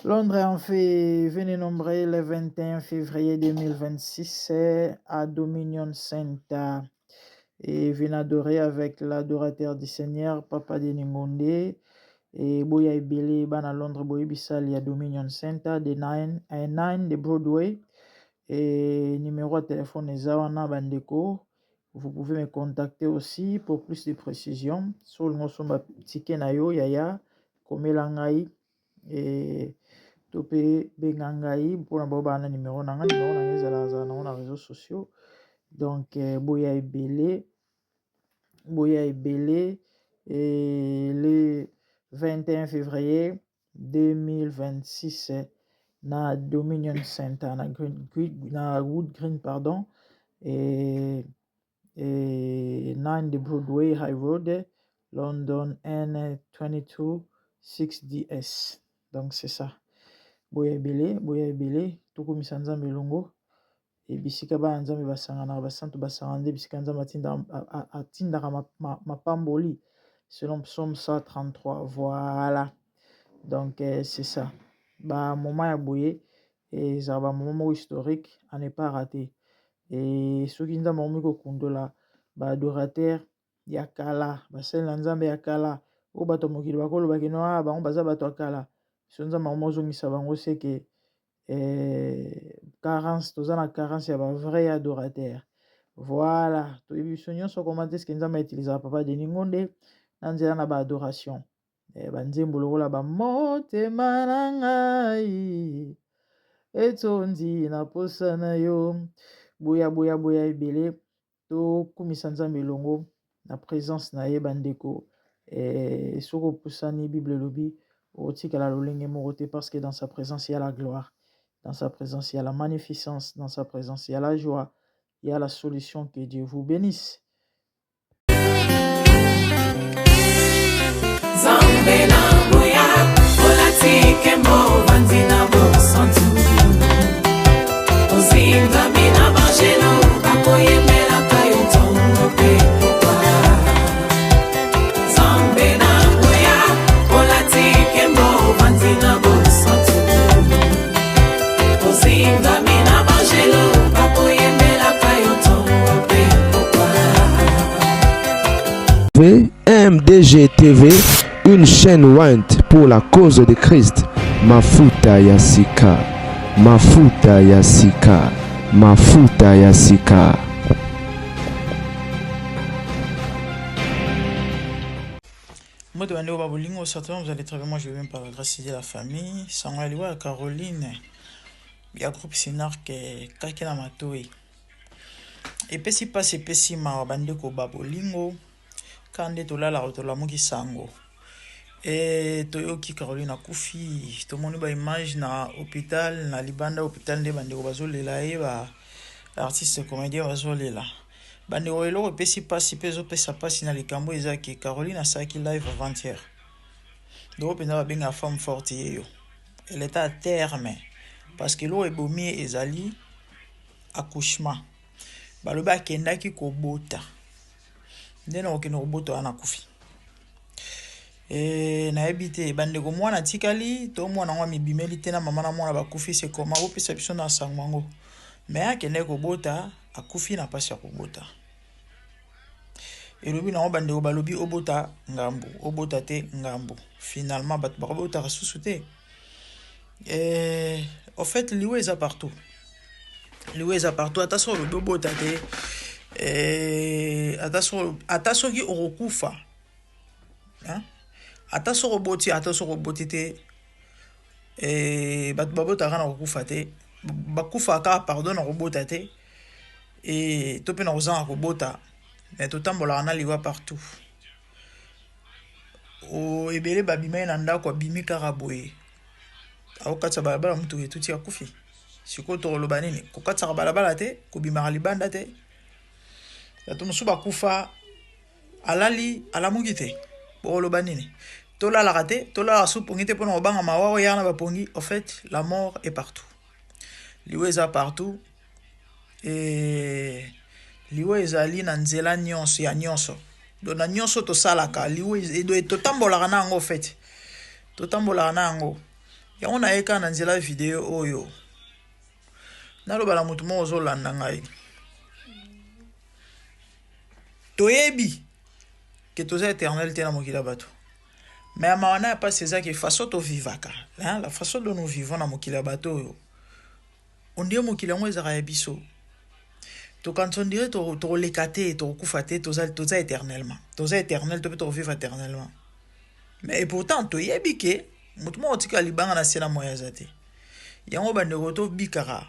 Londres en fait venez nombreux le 21 février 2026 à Dominion Center et venez adorer avec l'adorateur du Seigneur Papa Denis Ngonde et boya ebele bana Londres boyebi salle ya Dominion Center de 9 à 9 de Broadway et numéro ya téléphone eza wana bandeko. Vous pouvez me contacter aussi pour plus de précisions. So olingi osomba ticket na yo yaya, komela ngai e to mpe benga ngai mpona bao baa na numero na ngai. Numero na ngai ezalaka zala nango na réseaux sociaux. Donc eh, boya ebele, boya ebele e le 21 février 2026 na Dominion Center na Green, Green, na Wood Green pardon et 9 de Broadway High Road, London N22 6DS. Donc c'est ça. Boya ebele, boya ebele, tokumisa Nzambe elongo. E bisika bana Nzambe basanganaka, basantu basangana nde bisika Nzambe atindaka mapamboli selon Psaume 133. Voilà. Donc euh, c'est ça. Ba moment ya boye ezala ba moment moko historique à ne pas rater. E soki Nzambe akomi kokundola ba adorateur ya kala, basali na Nzambe ya kala, oyo bato ya mokili bakoloba kino ah bango baza bato ya kala, so Nzambe akomi ozongisa bango seke eh, carence, toza na carence ya ba vrai adorateur. Voilà, toyebi biso nyonso comment est-ce que Nzambe utilisaka Papa Denis Ngonde na nzela na ba adoration. Eh, ba nzembo lokola ba motema na ngai etondi na posa na yo, boya boya boya ebele, tokumisa Nzambe elongo na présence na ye bandeko. Eh, soki opusani, Bible elobi otikala lolenge moko te, parce que dans sa présence il y a la gloire, dans sa présence il y a la magnificence, dans sa présence il y a la joie, il y a la solution. Que Dieu vous bénisse. Nzambe na nguya, olati nkembo, ovandi na bosantu, ozingami na banjelu bakoyembelaka yo ntongo mpe pokwa. Nzambe na nguya, olati nkembo, ovandi na bosantu, ozingami na banjelu bakoyembelaka yo ntongo mpe pokwa. MDG TV, une chaîne ointe pour la cause de Christ. Mafuta ya sika, mafuta ya sika, mafuta ya sika. Mbote bandeko ba bolingo, certainement vous allez très bien, moi je vais bien par la grâce de la famille. Sango ya liwa ya Caroline ya groupe Sinark kake na matoi. Epesi pasi, epesi mawa bandeko ba bolingo, kaka nde tolalaka tolamuki sango. E toyoki Caroline akufi, tomoni ba image na hôpital, na libanda hôpital nde bandeko bazolela ye, ba artiste comédien bazolela. Bandeko, eloko epesi pasi mpe ezopesa pasi na likambo eza ke Caroline asalaki live avant-hier. Donc mpenza babengaka femme forte ye yo. Elle était à terme parce que eloko ebomi ye ezali accouchement. Balobi akendaki kobota. Nde na kokende kobota wana akufi. E, nayebi te bandeko, mwana atikali to mwana yango amibimeli te na mama na mwana bakufi, se koma bopesa biso na sango yango. Me akendaki kobota, akufi na mpasi ya kobota. Elobi nango bandeko, balobi obota ngambu, obota te ngambu. Finalement bato bakobotaka susu te. E, au fait liwa eza partout, liwa eza partout. Ata soki olobi obota te, e, ata soki okokufa, hein? Ata soki oboti, ata soki oboti te, e, bato babotaka na kokufa te, bakufaka kaka pardon na kobota te, e, to mpe na kozanga kobota. Me totambolaka na liwa partout. O, ebele babima ye na ndako, abimi kaka boye, akokatisa balabala, motuka etuti, akufi. Sikoyo tokoloba nini? Kokatisaka balabala te, kobimaka libanda te. Bato mosusu bakufa, alali alamuki te, bokoloba nini? Tolalaka te, tolalaka su pongi te mpona kobanga mawa oyo yaka na bapongi. En fait la mort est partout, liwa eza partout. E, liwa ezali na nzela nyonso ya nyonso, donc na nyonso tosalaka liwa totambolaka na yango. En fait totambolaka na yango. Yango naye kaka na nzela video oyo naloba na moto moko ozolanda ngai. Toyebi ke toza éternel te na mokili ya bato. Mais ya mawa na ya pasi eza ke façon tovivaka, hein, la façon dont nous vivons na mokili ya bato oyo, on dirait mokili yango ezalaka ya biso. Tokanisa on dirait tokoleka te, tokokufa te, toza, toza éternellement. Toza éternel to mpe tokovivre éternellement. Mais et pourtant toyebi ke moto moko otika libanga na se na moya aza te. Yango bandeko tobikaka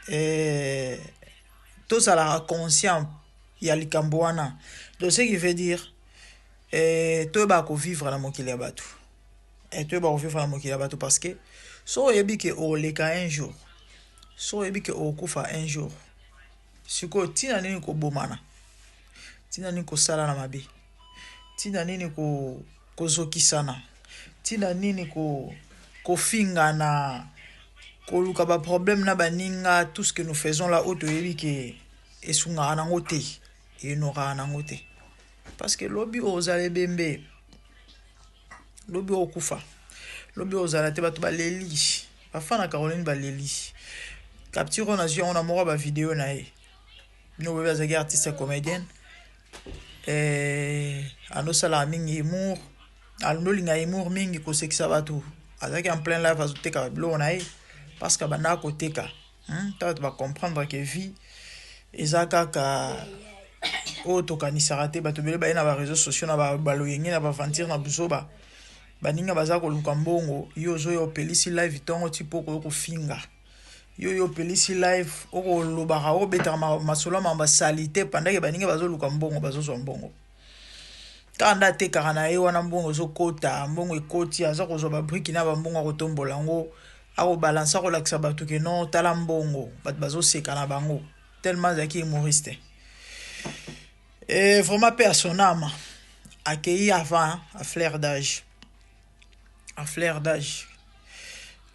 eh, tozalaka conscient ya likambo wana. Donc ce qui veut dire eh, toyebaka kovivre na mokili ya bato. Eh, toyeba kovivre na mokili ya bato parce que soki oyebi ke okoleka un jour, soki oyebi ke okokufa un jour, sikoyo ntina nini kobomana, ntina nini kosalana mabe, ntina nini ko kozokisana, ntina nini ko kofingana, koluka ba problème na baninga, tout ce que nous faisons là oyo toyebi ke esungaka nango te, enoraka nango te. Parce que lobi ozala ebembe, lobi okufa, lobi ozala te, bato baleli, bafana Caroline baleli. Capture oyo nazwi yango na moko ya ba video na ye. Bino boyebi azalaki artiste comédienne. Eh, anosalaka mingi humour, anolinga humour mingi kosekisa bato. Azalaki en plein live azoteka biloko na ye parce que abandaka koteka. Ta bato ba comprendre que vie eza kaka oyo tokanisaka te. Bato ebele baye na ba réseaux sociaux na baloyenge na baventure na buzoba, baninga baza koluka mbongo, yo ozoya opelisi live ntongo ti poko oyo kofinga yo, yo opelisi live okolobaka okobetaka masolo ya mamba salite pendant baninga bazoluka mbongo, bazozwa mbongo. Kaka nde atekaka na ye wana, mbongo ezokota, mbongo ekoti, aza kozwa babriki na bambongo, akotombola yango, akobalanse, akolakisa bato ke non, tala mbongo, bato bazoseka na bango tellement azalaki humoriste. Et vraiment paix à son âme, accueilli avant à fleur d'âge, à fleur d'âge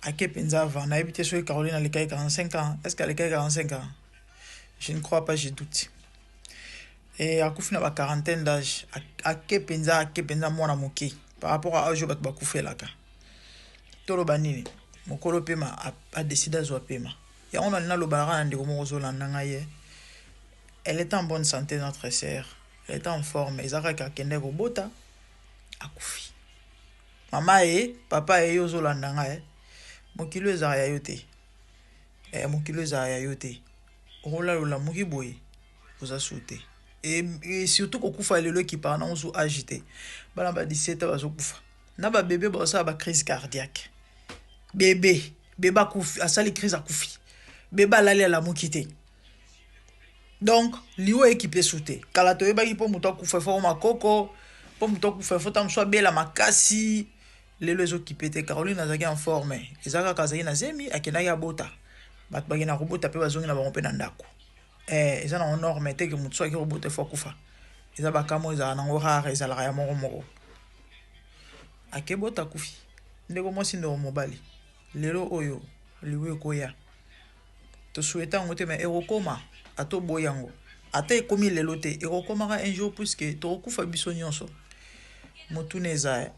ake mpenza avant. Nayebi te soki Caroline alekaki 45 ans. Est ce que alekaki 45 ans? Je ne crois pas, je doute. Et akufi na ba quarantaine d'âge, ake mpenza, ake mpenza mwana moke par rapport à âge oyo bato bakufelaka. Toloba nini? Mokolo pema adécider azwa pema. Yango na nalobaka na ndeko moko ozolanda ngai ye, elle est en bonne santé, notre sœur, elle est en forme. Eza kaka akende kobota, akufi. Mama ye, papa ye, yo ozolanda ngai, mokili oyo ezalaka ya yo te. Eh, mokili oyo ezalaka ya yo te. Okolala olamuki boye, oza su te. Et surtout kokufa lelo ekipaka nango su âge te. Bana ba 17 bazokufa na babebe, bazosala ba crise cardiaque. Bebe, bebe akufi, asali crise, akufi. Bebe alali, alamuki te. Donc liwa ekipe su te. Kala toyebaki mpo moto akufa efo makoko, mpo moto akufa efo ta mosu abela makasi. Lelo ezokipe te. Caroline azalaki en forme, eza kaka azalaki na zemi, akendaki abota. Bato bakendaka kobota mpe bazongi na bango mpe na ndako. Eh, eza nango norme te ke moto so aki kobota efo akufa. Eza bakamo ezalaka nango rare, ezalaka ya moko moko. Akebota, akufi. Ndeko mwasi, ndeko mobali, lelo oyo liwa ekoya. Tosouhaiter yango te, mais ekokoma. Ata oboyi yango, ata ekomi lelo te, ekokomaka un jour, puisque tokokufa biso nyonso. Motuna eza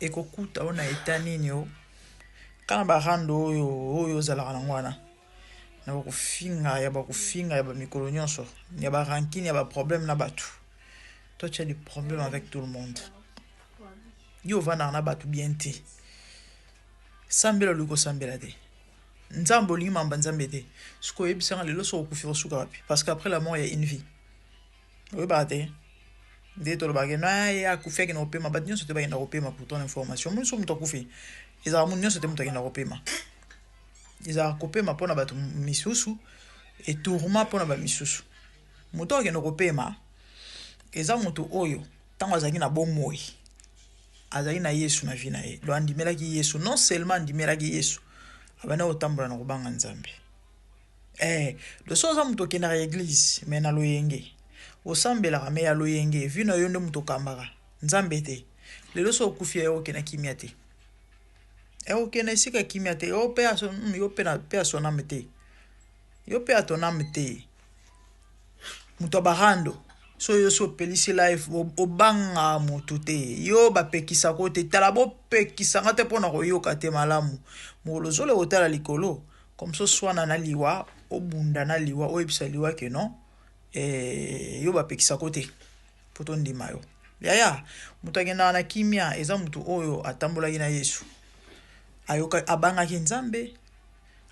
ekokuta oyo na eta nini? O kaka na barando oyo oyo ozalaka nango wana na bakofinga ya bakofinga ya bamikolo nyonso, ya barancune, ya baproblème na bato. Toi, tu as des problèmes avec tout le monde. Yo ovandaka na bato bien te. Sambela, olingi kosambela te. Nzambe, olingi mamba Nzambe te. Soki oyebisanga lelo, soki okufi, osuka wapi? Parce que après la mort ya une vie, oyebaka te. Nde tolobaka no ye akufi, akenda kopema. Bato nyonso te bakenda kopema. Pour ton information, moni so moto akufi, ezalaka moto nyonso te moto akenda kopema. Ezalaka kopema mpona bato misusu, etourment mpona bamisusu. Moto akende kopema eza moto oyo ntango azalaki na bomoi, azalaki na Yesu na vie na ye. Donc andimelaki Yesu. Non seulement andimelaki Yesu, abandi kotambola na kobanga Nzambe. Eh, donc so oza moto okendaka église mais na loyenge, osambelaka mais ya loyenge, vie na yo nde moto okambaka, Nzambe te, lelo so okufi, ya okenda kimia te, okenda esika kimia te. Yo mpe, yo mpe ya son âme te, yo mpe ya ton âme te. Moto ya barando. So yo so opelisi live obanga motu te yo bapekisaka yo te tala bopekisa nga te mpo na koyoka te malamu mokolo ozole kotala likolo comme so swana na liwa obunda na liwa oyebisa liwa ke non eh, yo bapekisaka yo te mpo tondima yo yaya moto akendaka na kimia eza moto oyo atambolaki na yesu ayoka abangaki nzambe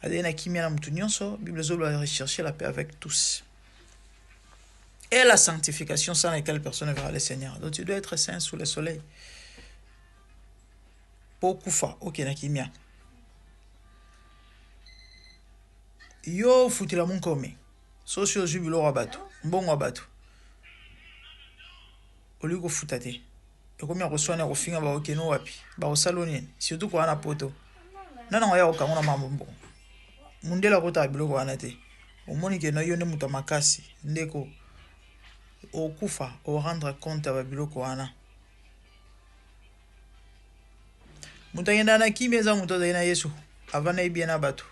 azali na kimia na moto nyonso bible ezoloba rechercher la paix avec tous et la sanctification sans laquelle personne ne verra le Seigneur. Donc tu dois être saint sous le soleil. Po kufa okenda kimia. Yo futela munkome. Sosi ozwi biloko ya bato, mbongo ya bato. Olingi kofuta te. Ekomi ya koswana ya kofinga bakokende wapi? Bakosala nini? Surtout kwa na poto. Nana ngoya kokango na mambo mbongo. Mundele akotaka biloko wana te. Omoni ke no yo nde moto ya makasi ndeko okufa o rendre compte ya ba biloko wana. Moto akendaka na kimia eza moto azali na Yesu, avandaki bien na bato,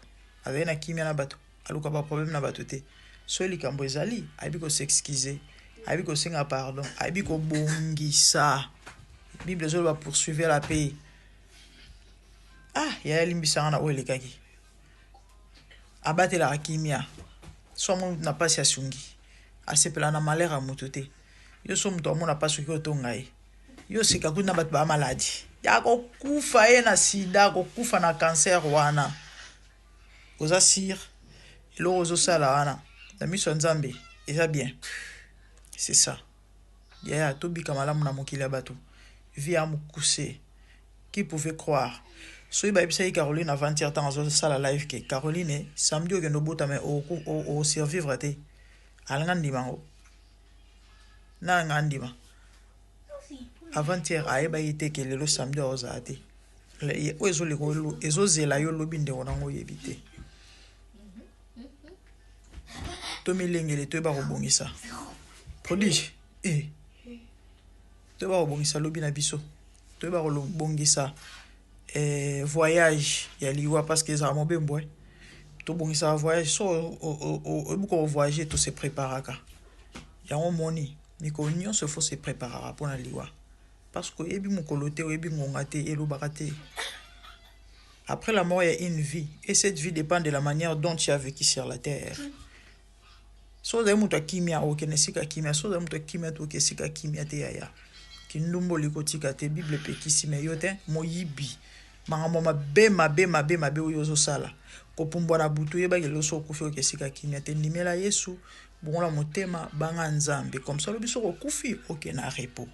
azali na kimia na bato, aluka ba problème na bato te. Soki likambo ezali, ayebi ko s'excuser, ayebi kosenga pardon, ayebi kobongisa. Bible ezoloba poursuivez la paix. Ah, yaya limbisa nga na oyo elekaki. Abatelaka kimia. So amoni moto na pasi asungi. Asepela na malheur ya moto te. Yo so moto amona pasi okoki otonga ye. Yo oseka kutu na bato ba maladi. Ya kokufa ye na sida, kokufa na cancer wana. Oza sur eloko ozosala wana na miso ya Nzambe eza bien. C'est ça. Yaya tobika malamu na mokili ya bato. Vie ya mokuse. Qui pouvait croire soki bayebisaki Caroline avant-hier ntango azosala live ke Caroline samedi okende obota mais o survivre te alinga ndima yango na nga ndima avant-hier ayebaki te ke lelo samedi akozala te oyo ezoleka ezozela yo lobi ndeko nango oyebi te tomilengele toyeba kobongisa prodige eh. Toyeba kobongisa lobi na biso. Toyeba kobongisa eh, voyage ya liwa parce que ezala mobembo eh. Tobongisaka voyage so oyebi ko voyager to se preparaka. Yango omoni mikolo nyonso faut se preparaka mpo na liwa parce que oyebi mokolo te, oyebi ngonga te, elobaka te. Après la mort, il y a une vie. Et cette vie dépend de la manière dont tu as vécu sur la terre. Soki ozali moto ya kimia okende esika ya kimia, soki ozali moto ya kimia te oke esika ya kimia te yaya. Kindumba olingi kotika te, Bible epekisi mais yo te, moyibi. Makambo mabe mabe mabe mabe oyo ozosala. Kopumbwa na butu yeba ke lelo soki okufi oke esika ya kimia te. Ndimela Yesu, bongola motema, banga Nzambe. Comme ça lobi soki okufi oke na repos.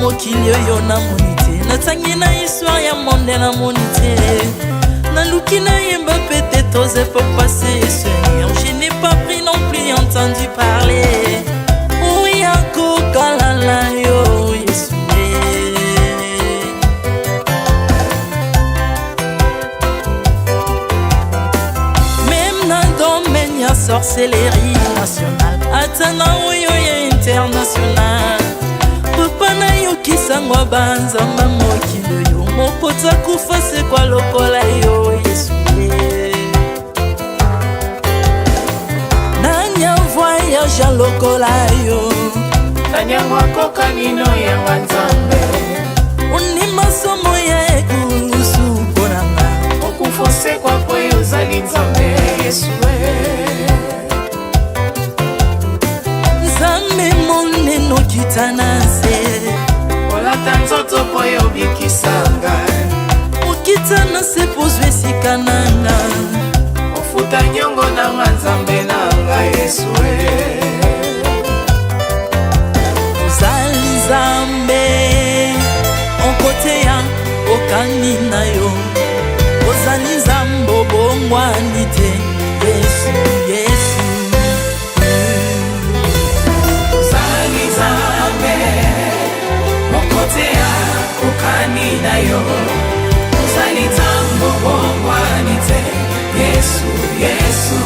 Mokili oyo namoni te natangi na histoire ya monde namoni te naluki nayemba peut-être aux époques passées Seigneur je n'ai pas pris non plus entendu parler oya kokalala yo Yesu Même na domaine ya sorcellerie nationale ata na oyo ya international papa nayokisango banzamba mokili oyo mokoti akufa sekwa lokola yo yesu nani avoyage lokola yo nani yango akokani no yanga nzambe ondima somo ya ekulusu mpo na nga okufa osekwa mpo yo ozali nzambe yesu nzambe monene okita na nse olata nzoto mpo yo obikisa ngai okita na se mpo ozwa esika na nga ofuta nyongo na nga nzambe na nga yesu ozali nzambe okoteya okani na yo ozali nzambe obongwani te yesu yesu ozali nzambe okoteya okani na yo ozali nzambe obongwani te yesu yesu.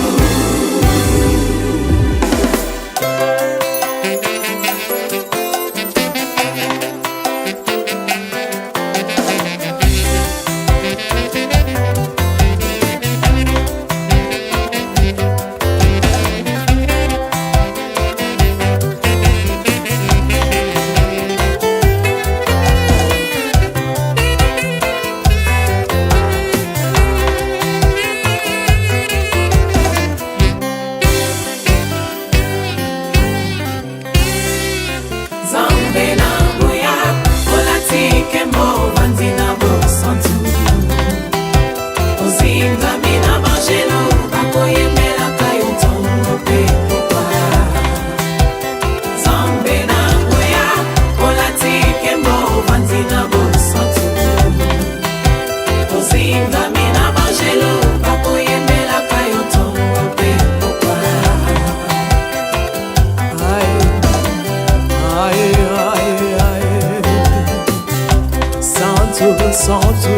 Santu, santu.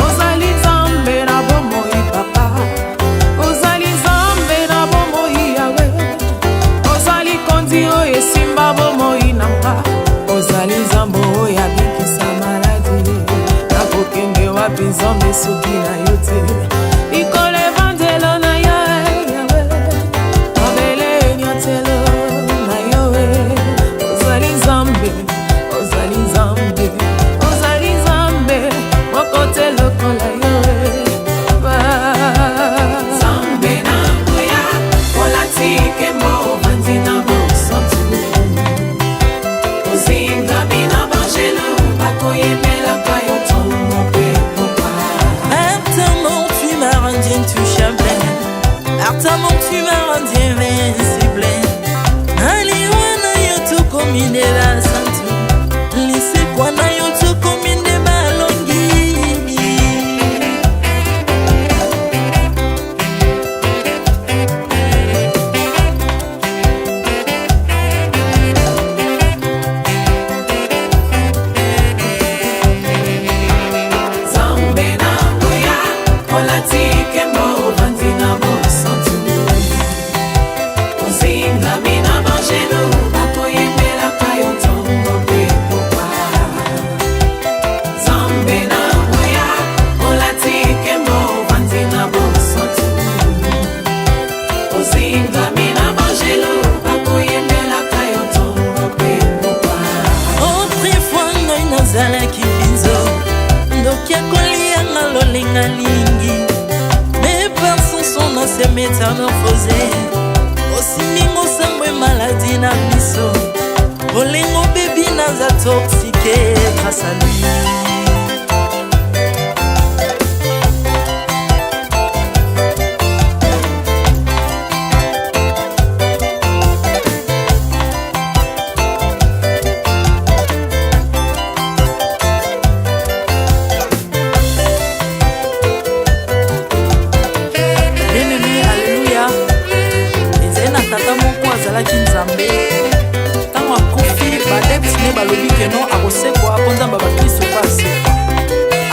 Ozali Nzambe na bomoi papa, ozali Nzambe na bomoi Yawe, ozali kondi oyo esimba bomoi na nga, ozali Nzambe oyo abikisa maladi. Nakokende wapi Nzambe soki na yo te? Likolo evandelo na yo Yawe, mabele enyatelo na yo. Ozali Nzambe, ozali Nzambe, ozali Nzambe moko te lokola yo. Nzambe na nguya, olati nkembo, ovandi na bosantu, ozingami na banjelu bakoyembelaka yo ntongo mpe pokwa. Par ta mort, tu m'as rendu intouchable. Par ta mort, tu m'as rendu invincible. Na liwa na yo tokomi nde basantu, lisekwa na yo tokomi nde balongi. Nzambe na nguya, olati nkembo, ovandi na bosantu, ozingami na banjelu bakoyembelaka yo ntongo mpe pokwa. Nzambe na nguya, olati nkembo, ovandi na bosantu, ozingami na banjelu bakoyembelaka yo ntongo mpe pokwa. Autrefois ngai nazalaki binzo, ndoki akolianga lolenga lingi, mais par son sang na se métamorphosé. Osimbi mosambo maladie na biso, bolingo bebi naza toxique grâce à lui. Bien-aimé, alleluya. Ezali na tata moko azalaki Nzambe. Ntango akufi, baadeptes ne balobi que non, akosekwa mpo Nzambe ya bakristo mpo asekwa.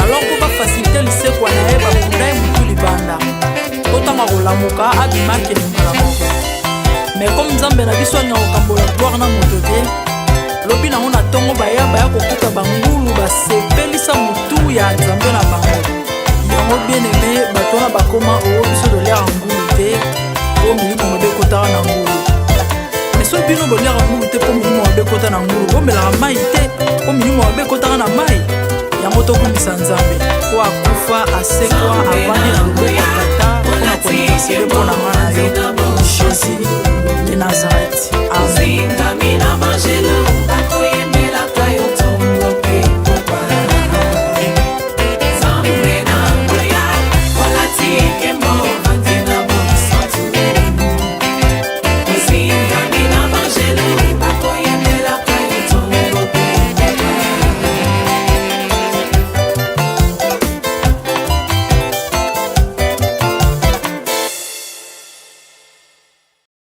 Alors mpo bafaciliter lisekwa na ye, bakunda ye motu libanda, mpo ntango akolamuka abima, akende mbala moko. Mais comme Nzambe na biso alingaka kokambola gloire na moto te, lobi nango na ntongo baya kokuta bangulu basepelisa motu ya Nzambe na bango. Yango, bien aimé, bato wana bakoma oyo biso toliaka ngulu te mpo milimo mabe ekotaka na ngulu. Mais soki bino boliaka ngulu te mpo milimo mabe ekota na ngulu, bomelaka mai te mpo milimo mabe ekotaka na mai. Yango tokumbisa Nzambe po akufa, asekwa, avandi na loboko ya Tata mpona kointercéder mpo na nga na yo. Jésus.